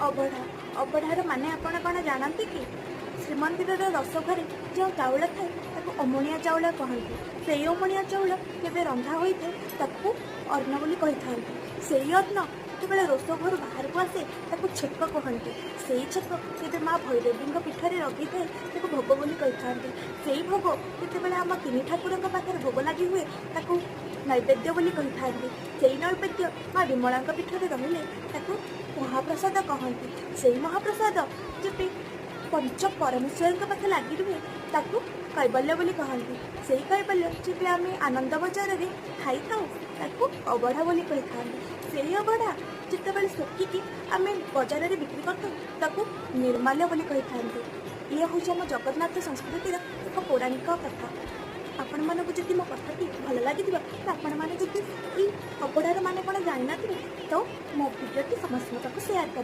ଅବଢ଼ା। ଅବଢ଼ାର ମାନେ ଆପଣ କ'ଣ ଜାଣନ୍ତି କି? ଶ୍ରୀମନ୍ଦିରର ରୋଷଘରେ ଯେଉଁ ଚାଉଳ ଥାଏ, ତାକୁ ଅମଣିଆ ଚାଉଳ କହନ୍ତି। ସେଇ ଅମଣିଆ ଚାଉଳ ଯେବେ ରନ୍ଧା ହୋଇଥାଏ, ତାକୁ ଅନ୍ନ ବୋଲି କହିଥାନ୍ତି। ସେଇ ଅନ୍ନ ଯେତେବେଳେ ରୋଷ ଘରୁ ବାହାରକୁ ଆସେ, ତାକୁ ଛେକ କହନ୍ତି। ସେଇ ଛେକ ଯେବେ ମା ଭୈରବୀଙ୍କ ପୀଠରେ ଲଗେଇଥାଏ, ତାକୁ ଭୋଗ ବୋଲି କହିଥାନ୍ତି। ସେଇ ଭୋଗ ଯେତେବେଳେ ଆମ ତିନି ଠାକୁରଙ୍କ ପାଖରେ ଭୋଗ ଲାଗି ହୁଏ, ତାକୁ ନୈବେଦ୍ୟ ବୋଲି କହିଥାନ୍ତି। ସେଇ ନୈବେଦ୍ୟ ମା ବିମଳାଙ୍କ ପୀଠରେ ରହିଲେ ତାକୁ ମହାପ୍ରସାଦ କହନ୍ତି। ସେଇ ମହାପ୍ରସାଦ ଯେବେ ପଞ୍ଚ ପରମେଶ୍ୱରଙ୍କ ପାଖେ ଲାଗି ରୁହେ, ତାକୁ କୈବଲ୍ୟ ବୋଲି କହନ୍ତି। ସେଇ କୈବଲ୍ୟ ଯେବେ ଆମେ ଆନନ୍ଦ ବଜାରରେ ଖାଇଥାଉ, ତାକୁ ଅବଢ଼ା ବୋଲି କହିଥାନ୍ତି। ସେଇ ଅବଢ଼ା ଯେତେବେଳେ ଶୁଖିକି ଆମେ ବଜାରରେ ବିକ୍ରି କରିଥାଉ, ତାକୁ ନିର୍ମାଲ୍ୟ ବୋଲି କହିଥାନ୍ତି। ଇଏ ହେଉଛି ଆମ ଜଗନ୍ନାଥ ସଂସ୍କୃତିର ଏକ ପୌରାଣିକ କଥା। ଆପଣମାନଙ୍କୁ ଯଦି ମୋ କଥାଟି ଭଲ ଲାଗିଥିବ, ତ ଆପଣମାନେ ଯଦି ଏଇ ଅବଢ଼ାର ମାନେ କ'ଣ ଜାଣିନଥିବେ, ତ ମୋ ଭିଡ଼ିଓଟି ସମସ୍ତଙ୍କ ପାଖକୁ ସେୟାର କରିବେ।